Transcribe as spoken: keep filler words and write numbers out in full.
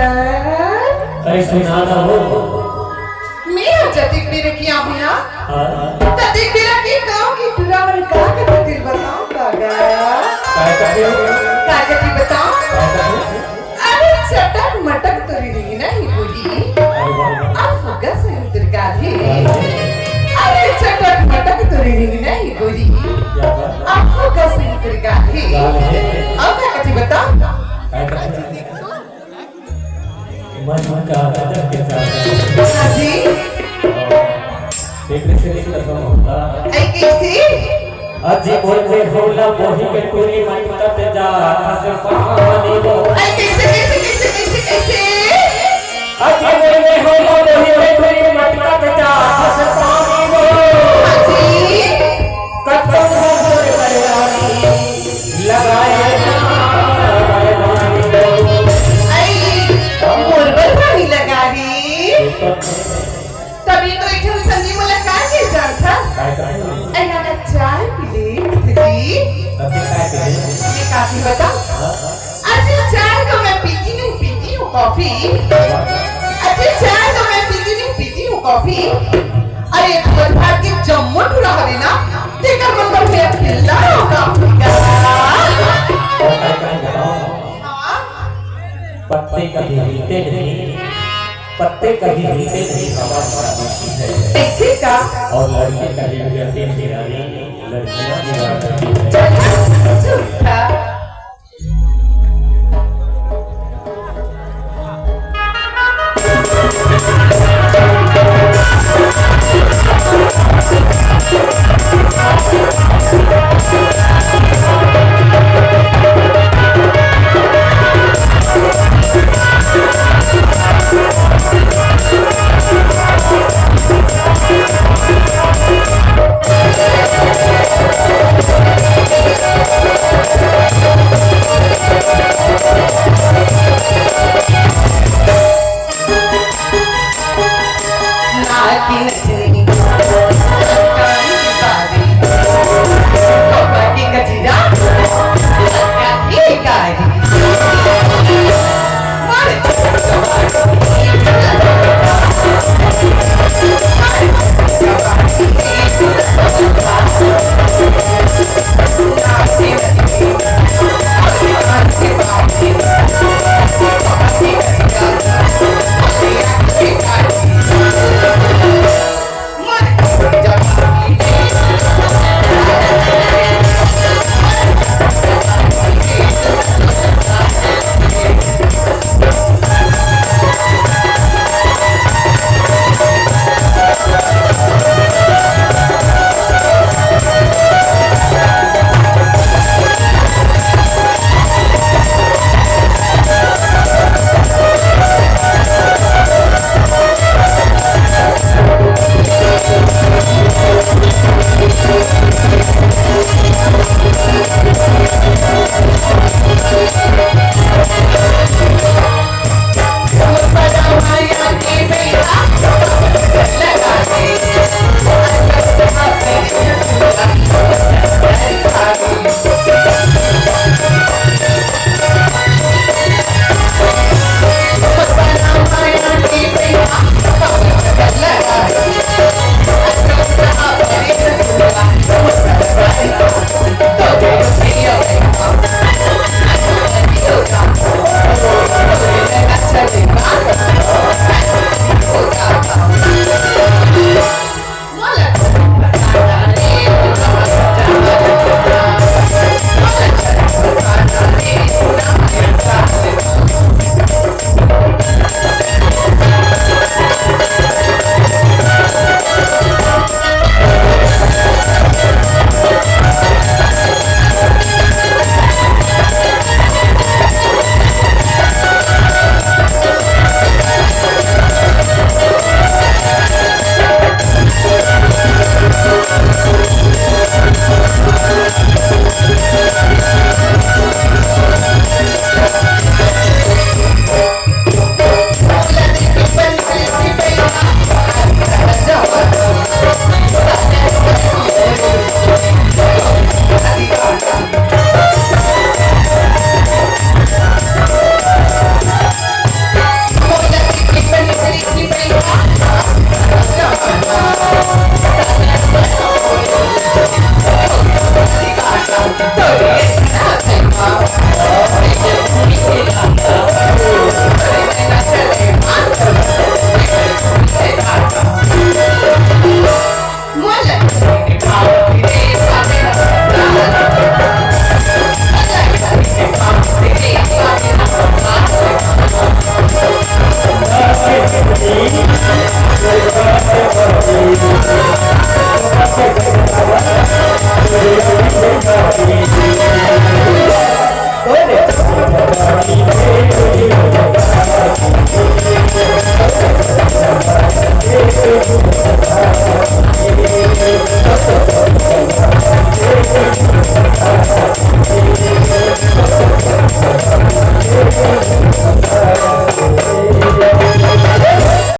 अरे सुना ना हो। मैं जतिक बेरा के आहूं ना। हाँ। ततिक बेरा के गाँव के टूरा मन का कथे तेला बतावंव का गा? का कथे? का कथे बतावंव? का कथे? अरे चटक मटक तोर रिहिना ही गोरी। अरे वाह। अब फुग्गा सही उतर गे हे। अरे चटक मटक तोर रिहिना ही गोरी। क्या बात? अब फुग्गा सही उतर गे हे। क्या बात है? अब का कथे बतावंव? का कथे? मन का गजब के साथ। हाँ जी। एक से एक तरह का होता। ऐ कैसे? अजी बोले होला बोही के टूरी मटकत जा, खस पानी वो। ऐ कैसे, कैसे, कैसे, कैसे, कैसे? अजी बोले होला बोही के टूरी मटकत जा, खस पानी वो। हाँ जी। कत्तो घर से बरवानी लगाए ना, बरवानी वो। ऐ, मोर बर पानी लगा रे। तभी तो एक ठन संगी मोला का के जानथा। काय करत हस? अरे, ना चाय पी ले, जी। तब भी काय करे? मैं काफी बताऊं? हाँ, हाँ। अजी, चाय तो मैं पीती नहीं, पीती हूँ कॉफी। अजी, चाय तो मैं पीती नहीं, पीती हूँ कॉफी। अरे, तुमन भार के जम्मो टूरा हवे ना, तेकर मन बर मैं पिल्ला होगा। काय करत हस? हाँ। पत्ते कभी हिलते नहीं, पत्ते कभी हिलते नहीं, हवा बड़ा मीठी है। ऐसे का? और लड़के कभी गिरते नहीं रानी, लड़कियां भी बड़ा मीठी है। झूठा।